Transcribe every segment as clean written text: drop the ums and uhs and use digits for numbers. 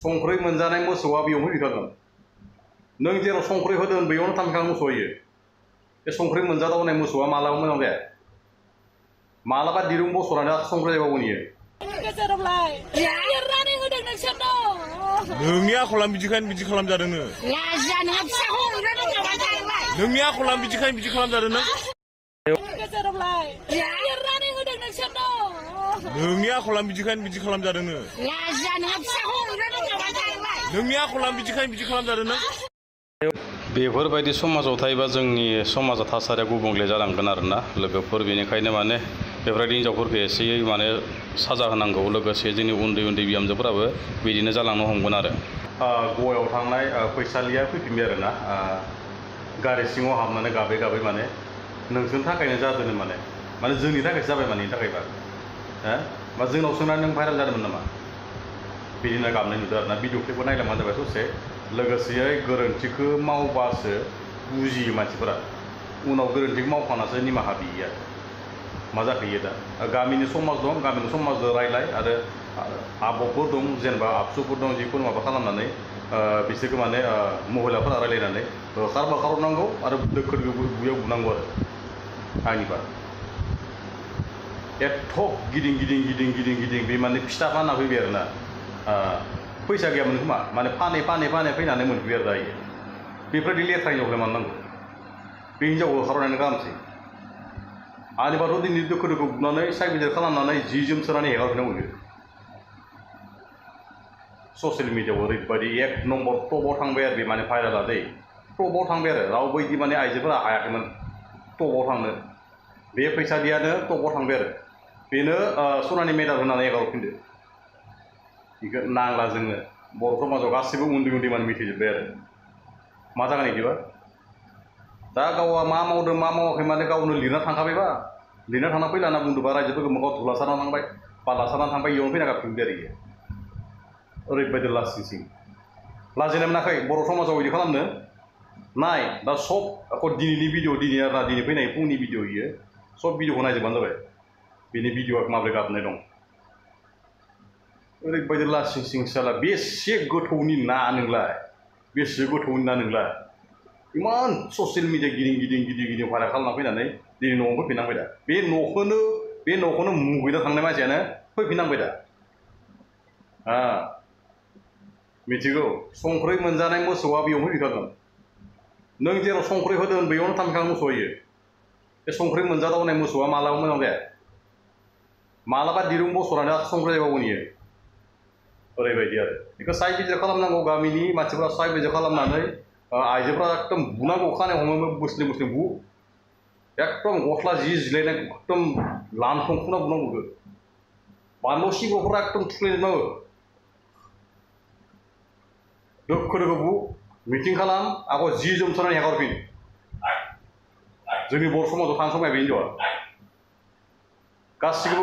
संख्रि मोनजानाय मोसौआ बेयावनो फैखागोन नों जेराव संख्रि होदों बेयावनो थांखागोन मोसौआ इयो बे संख्रि मोनजादावनाय मोसौआ मालाबा मोजां जाया मालाबा दिरुं बस'नानै संख्रि जाबावगोन इयो नोंनि आखला बिदिखायनो बिदि खालामजादों नोंनि आखला बिदिखायनो बिदि खालामजादों नों नोंनि आखला बिदिखायनो बिदि खालामजादों नोंनि आखला बिदिखायनो बिदि खालामजादों नों बेफोरबायदि समाजाव थायोबा जोंनि समाजा थासारिया गुबुंले जालांगोन आरोना लोगोफोर बेनिखायनो माने बेफोरबायदि हिनजावफोरखौ एसेयै माने साजा होनांगौ लोगोसे जोंनि उन्दै उन्दै बिहामजोफोराबो बिदिनो जालांनो हमगोन आरो गवायाव थांनाय फैसालिया फैफिनबाय आरोना गारि सिङाव हाबनानै गाबै गाबै माने नोंसोरनि थाखायनो जादों माने जोंनि थाखायसो जाबाय माने थाखायबा मा जोंनाव सोंनानै नों भाइरेल जादोंमोन नामा बिदिनो गाबनाय नुदों आरोना भिडिअ क्लिपखौ नायलांबानो जाबाय ससे लोगोसेयै गोरोन्थिखौ मावबासो बुजियो मानसिफोरा उनाव गोरोन्थिखौ मावखांनासो निमाहा बियो आरो मा जाखोयो दा गामिनि समाज दं गामिनि समाजजों रायलाय आरो आब'फोर दं जेनेबा आबसुफोर दं जिखुनु माबा खालामनानै बिसोरखौ माने महिलाफोरा रायलायनानै होखारनांगौ आरो दोखोर गुयाव बुनांगौ आरो आंनिबा एथ' गिदिं बे माने फिथा फाना फैबाय आरोना फैसा गैयामोन खोमा माने फानै फैनानै मोनफैबाय आरो दायो बेफोरबायदि लेथ्रा हिनजावखौलाय मानो नांगौ बे हिनजावखौ होखारनानै गाहामसै आंनिबाथ' दिनै दोखो बुनानै साइबिजार खालामनानै जि जोम सोनानै हेगारफिननांगौ बियो ससियेल मिडियाआव ओरैबायदि एक नम्बर टपआव थांबाय आरो बे माने भाइरेला दै टपआव थांबाय आरो रावबो बिदि माने आइजोफोरा हायाखैमोन टपआव थांनो बे फैसालियानो टपआव थांबाय आरो बेनो सनानि मेडेल होनानै हेगारफिनदो बेखौ नांला जोंनो बर' समाजाव गासैबो उन्दै माने मिथिजोब्बाय आरो मा जागोन बिदिबा दा गावआ मा मावदों मा मावाखै माने गावनो लिरना थांखाबायबा लिरना थांना फैला होनना बुंदोंबा रायजोफोरखौ गाव धुला सारना थांबाय बाला सारना थांबाय इयावनो फैना गाबफिनदो आरो इयो ओरैबायदि लासिंसिं लाजिनाय मोनाखै बर' समाजाव बिदि खालामनो नाय दा सब दिनैनि भिडिअ दिनै आरोना दिनै फैनाय फुंनि भिडिअ इयो सब भिडिअखौ नायजोबबानो जाबाय बेनि भिडिअआ माबोरै गाबनाय दं ओरैबायदि लासिंसिं साला बेसे गोथौनि ना नोंलाय बेसे गोथौनि ना नोंलाय इमान ससियेल मिडिया गिदिं भाइरेल खालामना फैनानै दिनै न'आव फैफिननांबाय दा बे न'खौनो मुगैना थांनाय मानसियानो फैफिननांबाय दा मिथिगौ संख्रि मोनजानाय मोसौआ बेयावनो फैखागोन नों जेराव संख्रि होदों बेयावनो थांखागोन मोसौआ इयो बे संख्रि मोनजादावनाय मोसौआ मालाबा मोजां जाया मालाबा दिरुं बस'नानै संख्रि जाबावगोन इयो ओरैबायदि आरो बेखौ साइबिजार खालामनांगौ गामिनि मानसिफोरा साइबिजार खालामनानै आइजोफ्रा एकदम बुनांगौ खानाय हमो मुस्लिम बु एकदम गस्ला जि जिलायनाय एकदम लानथंखुना बुनांगौ बानलु सिब्र'फोरा एकदम थुख्लायजोबनांगौ दोखो बु मिटिं खालाम आगो जि जोम सोनानै हेगारफिन जोंनि बर' समाजाव थानो समाया बे हिनजावा गासिखौबो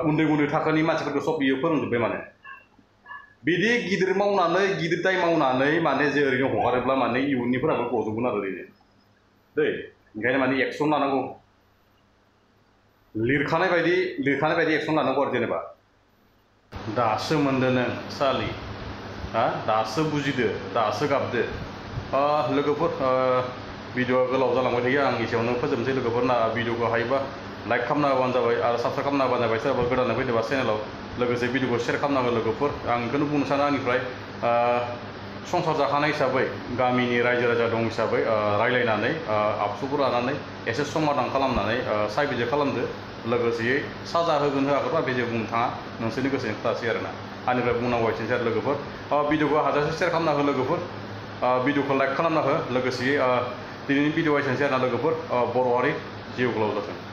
उन्दै थाखोनि मानसिफोरखौ सब बियो फोरोंजोब्बाय माने बिदि गिदिर दाय मावनानै माने जे ओरैनो हगारोब्ला माने इयुननिफोराबो गजोबगोन आरो ओरैनो दै ओंखायनो माने एक्सन लानांगौ लिरखानाय बायदि एक्सन लानांगौ आरो जेनेबा दासो मोनदो नों सालि दासो बुजिदो दासो गाबदो लोगोफोर भिडिअआ गोलाव जालांबाय थायो आं एसेयावनो फोजोबनोसै लोगोफोर भिडिअखौ हायोबा लाइक खालामना होबानो जाबाय आरो साबसक्राइब खालामना होबानो जाबाय सोरबा गोदानै फैदोंबा चेनेलाव लोगोसे भिडिअखौ शेयार खालामनांगौ लोगोफोर आं बेखौनो बुंनो सानो आंनिफ्राय संसार जाखानाय हिसाबै गामिनि रायजो राजा दं हिसाबै रायलायनानै आबसुफोर लानानै एसे समाधान खालामनानै साइबिजार खालामदो लोगोसेयै साजा होगोन होआखैबा बे जे बुंनो थाङा नोंसोरनि गोसोनि खोथासै आरोना आंनिफ्राय बुंनांगौ एसेनोसै आरो लोगोफोर भिडिअखौ हाजासे शेयार खालामना हो लोगोफोर भिडिअखौ लाइक खालामना हो लोगोसेयै दिनैनि भिडिअआ एसेनोसै आरोना लोगोफोर बर' हारि जिउ गोलाव जाथों